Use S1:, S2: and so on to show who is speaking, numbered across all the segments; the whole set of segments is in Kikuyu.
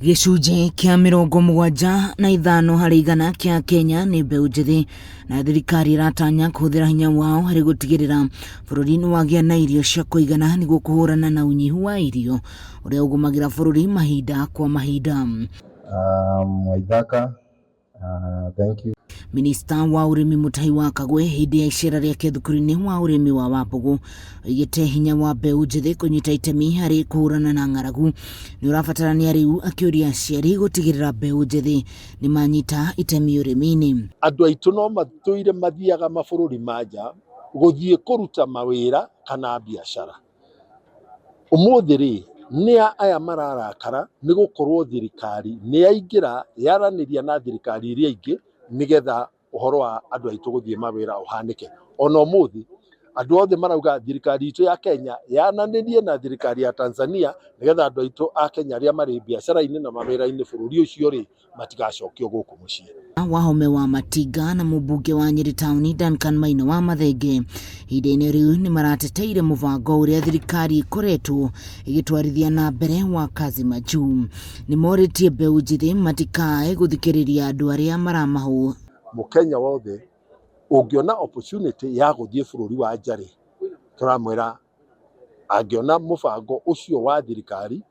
S1: Gĩcunjĩ kĩa 75 harĩ igana kĩa Kenya nĩ mbeũ njĩthĩ na thirikari ĩratanya kũhũthĩra hinya wao harĩ gũtigĩrĩra bũrũri nĩ wagĩa na irio cia kũigana nĩguo kũhũrana na ũnyihu wa irio ũrĩa ũgũmagĩra bũrũri mahinda kwa mahinda.
S2: Waithaka, thank you.
S1: Minista wa ũrĩmi Mutahi wa Kagwe hĩndĩ ya icera rĩake thukuru-inĩ wa ũrĩmi wa Wambugu oigĩte hinya wa mbeũ njĩthĩ kũnyita itemi harĩ kũhũrana na ng'aragu nĩ ũrabatarania rĩu, akĩũria aciari gũtigĩrĩra mbeũ njĩthĩ nĩ manyita itemi ũrĩmi-inĩ.
S3: Andũ aitũ no matũire mathiaga mabũrũri ma nja gũthiĩ kũruta mawĩra kana biacara. Ũmũthĩ rĩ, nĩa aya mararakara nĩ gũkorwo thirikari nĩ yaingĩra yaranĩria na thirikari iria ingĩ nĩgetha ũhoro wa andũ aitũ gũthiĩ mawĩra ũhanĩke. Ona ũmũthĩ andũ othe marauga thirikari itũ ya Kenya yananĩrie na thirikari ya Tanzania nĩgetha andũ aitũ a Kenya arĩa marĩ biacara-inĩ na mawĩra-inĩ bũrũri ũcio rĩ, matigacokio gũkũ mũciĩ.
S1: Wahome wa Matinga na mũmbunge wa Nyeri Town Duncan Maina wa Mathenge ihinda-inĩ rĩu nĩ marateteire mũbango ũrĩa thirikari ĩkoretwo ĩgĩtwarithia na mbere wa Kazi Majuu. Nĩ morĩtie mbeũ njĩthĩ matikae gũthikĩrĩria andũ arĩa maramahũ.
S3: Mũkenya wothe ũngĩona opportunity ya gũthiĩ bũrũri wa nja rĩ, tũramwĩra angĩona mũbango ũcio wa thirikari,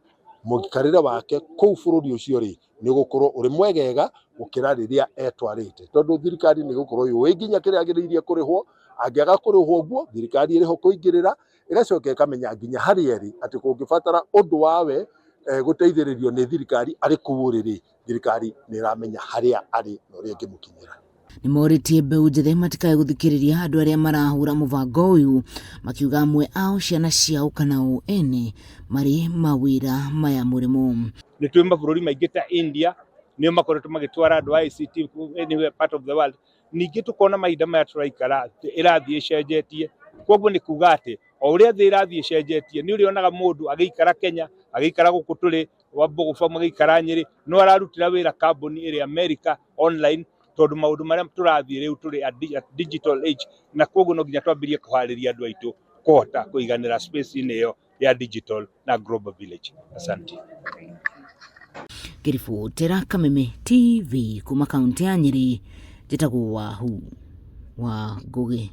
S3: mũikarĩre wake kũu bũrũri ũcio rĩ, nĩ ũgũkorwo ũrĩ mwegega gũkĩra rĩrĩa etwarĩte. Tondũ thirikari nĩ ĩgũkorwo yũĩ nginya kĩrĩa agĩrĩire kũrĩhwo, angĩaga kũrĩhwo ũguo, thirikari ĩrĩho kũingĩrĩra, ĩgacoka ĩkamenya nginya harĩa ĩrĩ, atĩ kũngĩbatara ũndũ wawe gũteithĩrĩrio nĩ thirikari arĩ kũu ũrĩ rĩ, thirikari nĩ ĩramenya harĩa arĩ na ũrĩa ĩngĩmũkinyĩra.
S1: Nĩ morĩtie mbeũ njĩthĩ matikae gũthikĩrĩria andũ arĩa marahũra mũbango ũyũ, makiuga amwe ao ciana ciao kana o ene marĩ mawĩra maya mũrĩmo.
S4: Nĩ twĩ mabũrũri maingĩ ta India nĩo makoretwo magĩtwara andũ a ICT anywhere part of the world. Ningĩ tũkona mahinda maya tũraikara ĩrathiĩ ĩcenjetie, koguo nĩ kuga atĩ o ũrĩa thĩ ĩrathiĩ ĩcenjetie nĩ ũrĩonaga mũndũ agĩikara Kenya, agĩikara gũkũ tũrĩ Wambugu Farm, agĩikara Nyĩrĩ, no ararutĩra wĩra kambuni ĩrĩ America online, tondũ maũndũ marĩa tũrathiĩ rĩu tũrĩ a digital age, na koguo no nginya twambĩrĩrie kũharĩria andũ aitũ kũhota kũiganĩra space-inĩ ĩyo ya digital na global village. Asante.
S1: Ngĩribotera Kameme TV kuma kaunti ya Nyĩrĩ, njĩtagwo Wahu wa Ngũgĩ.